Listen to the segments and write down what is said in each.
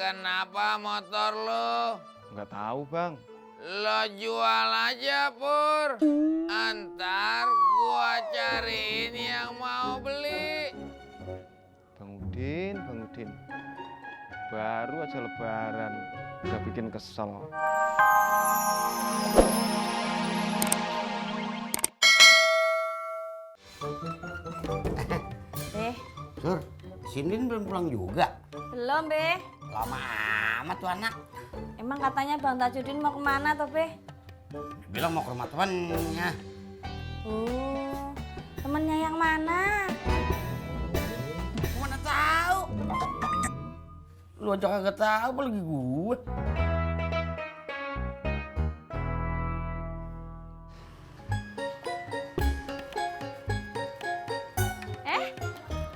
kenapa motor lo? Nggak tahu, Bang. Lo jual aja, Pur. Antar gua cariin yang mau beli. Bang Udin. Baru aja lebaran, udah bikin kesel. Sur, Sindin belum pulang juga? Belum, Be. Lama amat tuh anak. Emang katanya Bang Tajudin mau kemana tuh, Be? Bilang mau ke rumah temannya. Oh, temennya yang mana? Mana tahu? Lu aja kagak tahu apalagi gue.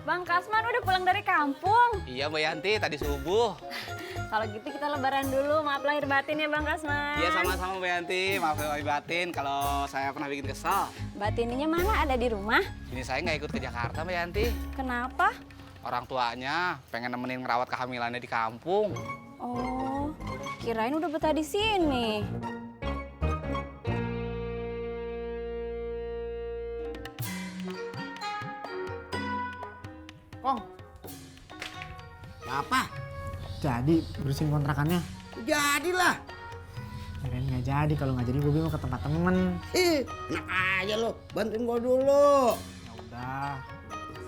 Bang Kasman udah pulang dari kampung. Iya Mbak Yanti, tadi subuh. Kalau gitu kita lebaran dulu. Maaf lahir batin ya Bang Kasman. Iya sama-sama Mbak Yanti, maaf lahir batin kalau saya pernah bikin kesel. Batininya mana, ada di rumah? Ini saya nggak ikut ke Jakarta Mbak Yanti. Kenapa? Orang tuanya pengen nemenin ngerawat kehamilannya di kampung. Oh, kirain udah betah di sini. Kong, Apa? jadi bersihin kontrakannya. Jadilah. Kirain nggak jadi, kalau nggak jadi Bobi mau ke tempat temen. Enak aja lo, bantuin gua dulu. Ya udah.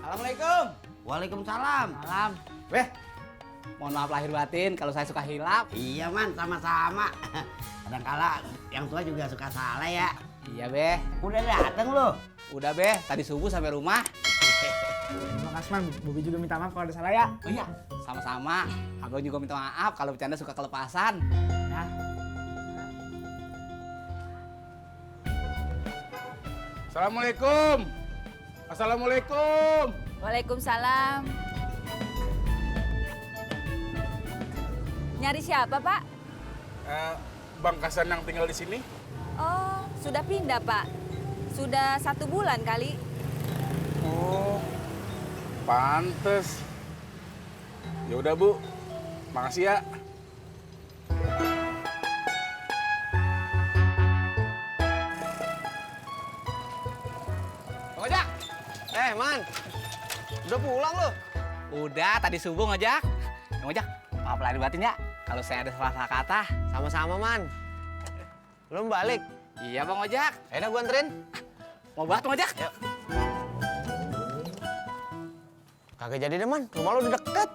Assalamualaikum. Waalaikumsalam. Salam. Beh, mohon maaf lahir batin kalau saya suka hilap. Iya man, sama-sama. Kadang-kala yang tua juga suka salah ya. Iya Beh, Udah dateng lo. udah Beh, tadi subuh sampai rumah. Bang Kasman, Bobi juga minta maaf kalau ada salah ya. Oh iya, sama-sama. Abang juga minta maaf kalau bercanda suka kelepasan. Ya. Assalamualaikum. Assalamualaikum. Waalaikumsalam. Nyari siapa, Pak? Bang Kasan yang tinggal di sini? Oh, sudah pindah, Pak. Sudah 1 bulan kali. Oh, pantes. Ya udah Bu, makasih ya. Bang Ojak. Man. Udah pulang lo? Udah, tadi subuh ngojak. Bang Ojak, maaf lahir batin ya kalau saya ada salah kata. Sama-sama, Man. Belum balik? Iya Bang Ojak. Enak gua anterin. Mau banget Bang Ojak? Yuk. Kagak jadi deh, Man. Rumah lu udah deket.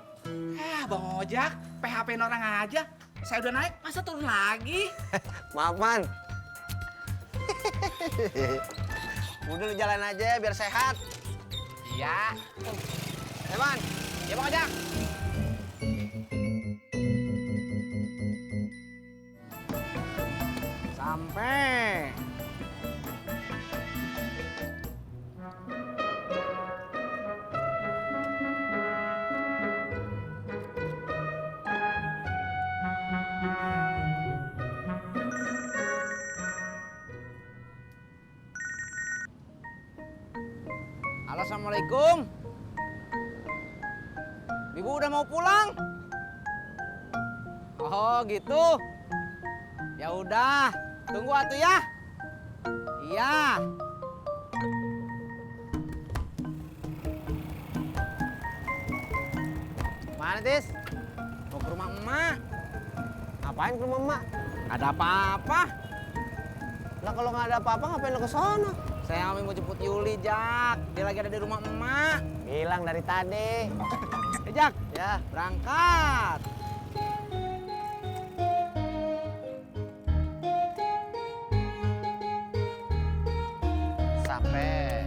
Bang Ojak, PHP-in orang aja. Saya udah naik, masa turun lagi? Maaf, Man. Udah lu jalan aja biar sehat. Iya. Man. Iya Bang Ojak. Sampai. Halo, Assalamualaikum. Ibu udah mau pulang? Oh gitu. Ya udah, tunggu atuh ya. Iya. Mana, Tis? Mau ke rumah emak. Ngapain ke rumah emak? Gak ada apa-apa. Lah kalau nggak ada apa-apa ngapain lu ke sono? Saya mau jemput Yuli, Jak. Dia lagi ada di rumah emak. Bilang dari tadi. Jak, Ya. berangkat. Sampai.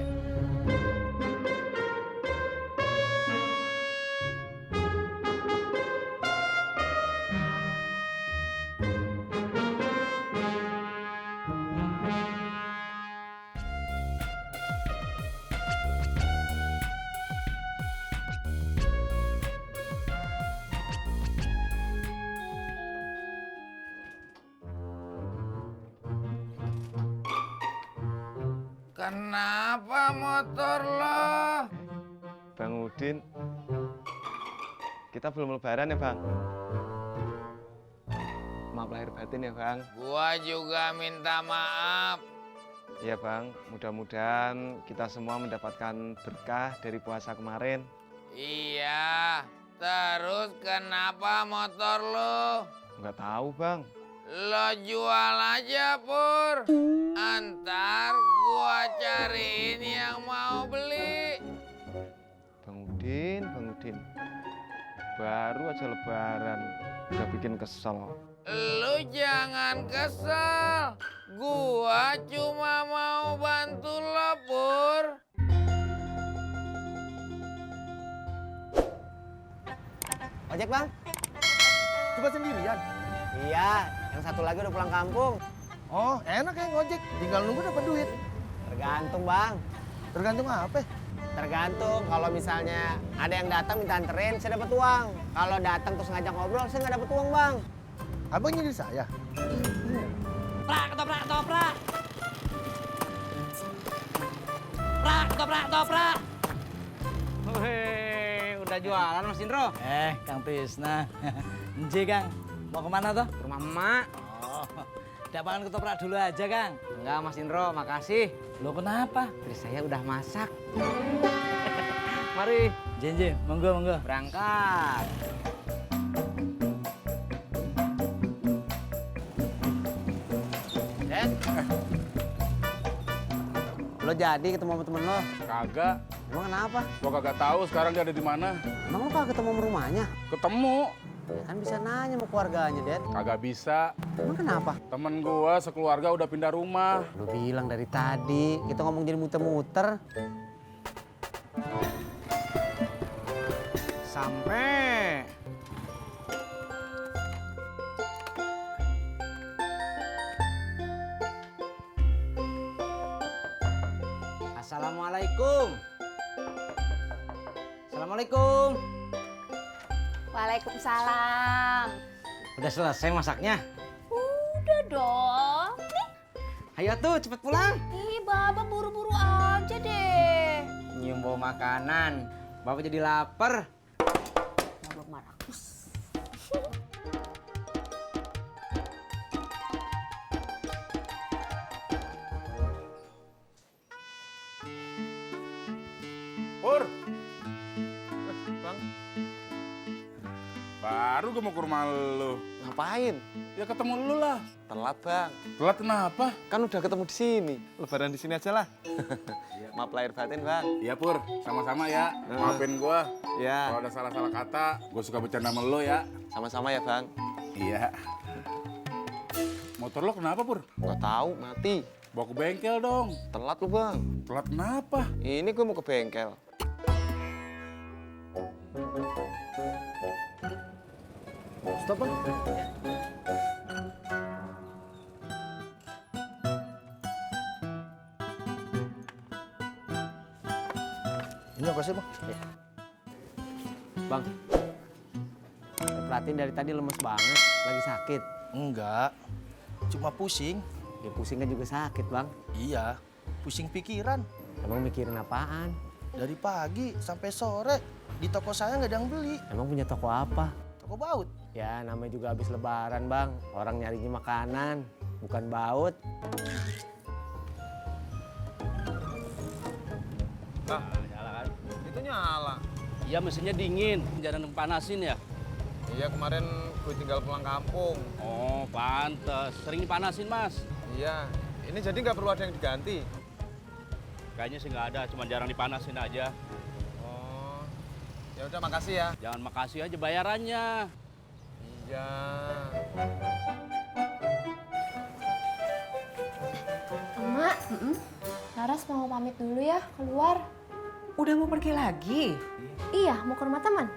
Kenapa motor lo? Bang Udin, kita belum lebaran ya, Bang? maaf lahir batin ya Bang. Gua juga minta maaf. Iya Bang, mudah-mudahan kita semua mendapatkan berkah dari puasa kemarin. Iya, terus kenapa motor lo? Nggak tahu Bang. Lo jual aja, Pur. Antar gua cariin yang mau beli. Bang Udin. Baru aja lebaran, udah bikin kesel. Lu jangan kesel. Gua cuma mau bantu lo, Pur. Ojek bang? Coba sendirian. Iya, yang satu lagi udah pulang kampung. Oh, enak ya ngojek. Tinggal nunggu dapat duit. Tergantung bang. Tergantung apa? Tergantung kalau misalnya ada yang datang minta anterin, saya dapat uang. Kalau datang terus ngajak ngobrol, saya nggak dapat uang bang. Abang nyindir saya. Prak, ketoprak, ketoprak. Prak, ketoprak, ketoprak. Wih, udah jualan Mas Indro? Kang Tisna. Nje Kang, mau kemana toh? Ke rumah emak. Oh, dapangan ketoprak dulu aja Kang. Enggak Mas Indro, makasih. Lo kenapa? Istri saya udah masak. Mari, Nje, monggo. berangkat. Den, lo jadi ketemu sama temen lo? Kagak. Emang kenapa? Gua kagak tahu sekarang dia ada di mana. Emang lo kagak ketemu sama rumahnya? Ketemu. Ya kan bisa nanya sama keluarganya, Den. Kagak bisa. Emang kenapa? Temen gua sekeluarga udah pindah rumah. Lo bilang dari tadi, kita ngomong jadi muter-muter. Sampai. Assalamualaikum. Assalamualaikum. Waalaikumsalam. Udah selesai masaknya? Udah dong. Nih, Ayo tuh cepet pulang. ih Baba buru-buru aja deh. Nyium bau makanan. Bapak jadi lapar. Mabok marakus. Pur, Bang, baru gua mau ke rumah lu. ngapain? Ya ketemu lu lah. Telat Bang. Telat kenapa? Kan udah ketemu di sini. Lebaran di sini aja lah. Maaf lahir batin Bang. Iya Pur, sama-sama ya. Maafin gua. Ya, Kalau ada salah-salah kata, gua suka bercanda sama lu ya. sama-sama ya Bang. Iya. Motor lo kenapa Pur? Nggak tahu, mati. Bawa ke bengkel dong. Telat lu Bang. Telat kenapa? Ini gue mau ke bengkel. Stop bang. Ini apa sih bang? Bang, perhatiin dari tadi lemes banget, lagi sakit. Enggak. Cuma pusing. Ya pusing kan juga sakit bang. Iya. Pusing pikiran. Emang mikirin apaan? Dari pagi sampai sore di toko saya nggak ada yang beli. Emang punya toko apa? Toko baut. Ya namanya juga habis lebaran bang, orang nyarinya makanan, bukan baut. Itu nyala. Iya mesinnya dingin, jangan panasin ya. Iya kemarin gue tinggal pulang kampung. Oh pantes, sering dipanasin mas. Iya, ini jadi nggak perlu ada yang diganti. Kayaknya sih nggak ada, cuma jarang dipanasin aja. Oh, ya udah makasih ya. Jangan makasih aja bayarannya. Iya. Emak, Laras mau pamit dulu ya, keluar. Udah mau pergi lagi? Iya, mau ke rumah teman.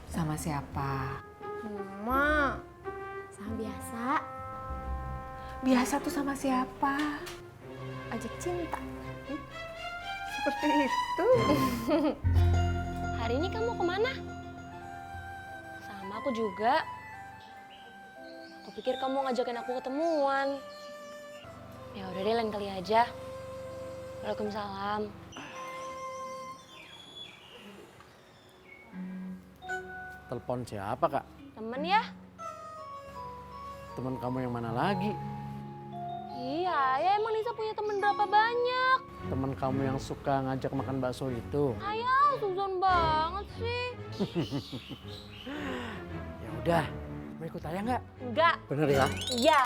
Sama siapa? Emak, sama biasa, Biasa tuh sama siapa? ajak cinta. Seperti itu. Hari ini kamu kemana? Sama aku juga. Aku pikir kamu ngajakin aku ketemuan. Ya udah deh, lain kali aja. Waalaikumsalam. Telepon siapa kak? Temen ya? Teman kamu yang mana lagi? Iya, ya emang Nisa punya temen berapa banyak? Teman kamu yang suka ngajak makan bakso itu. Ayah, suzon banget sih. Ya udah, mau ikut ayah nggak? Enggak. Bener ya? Iya.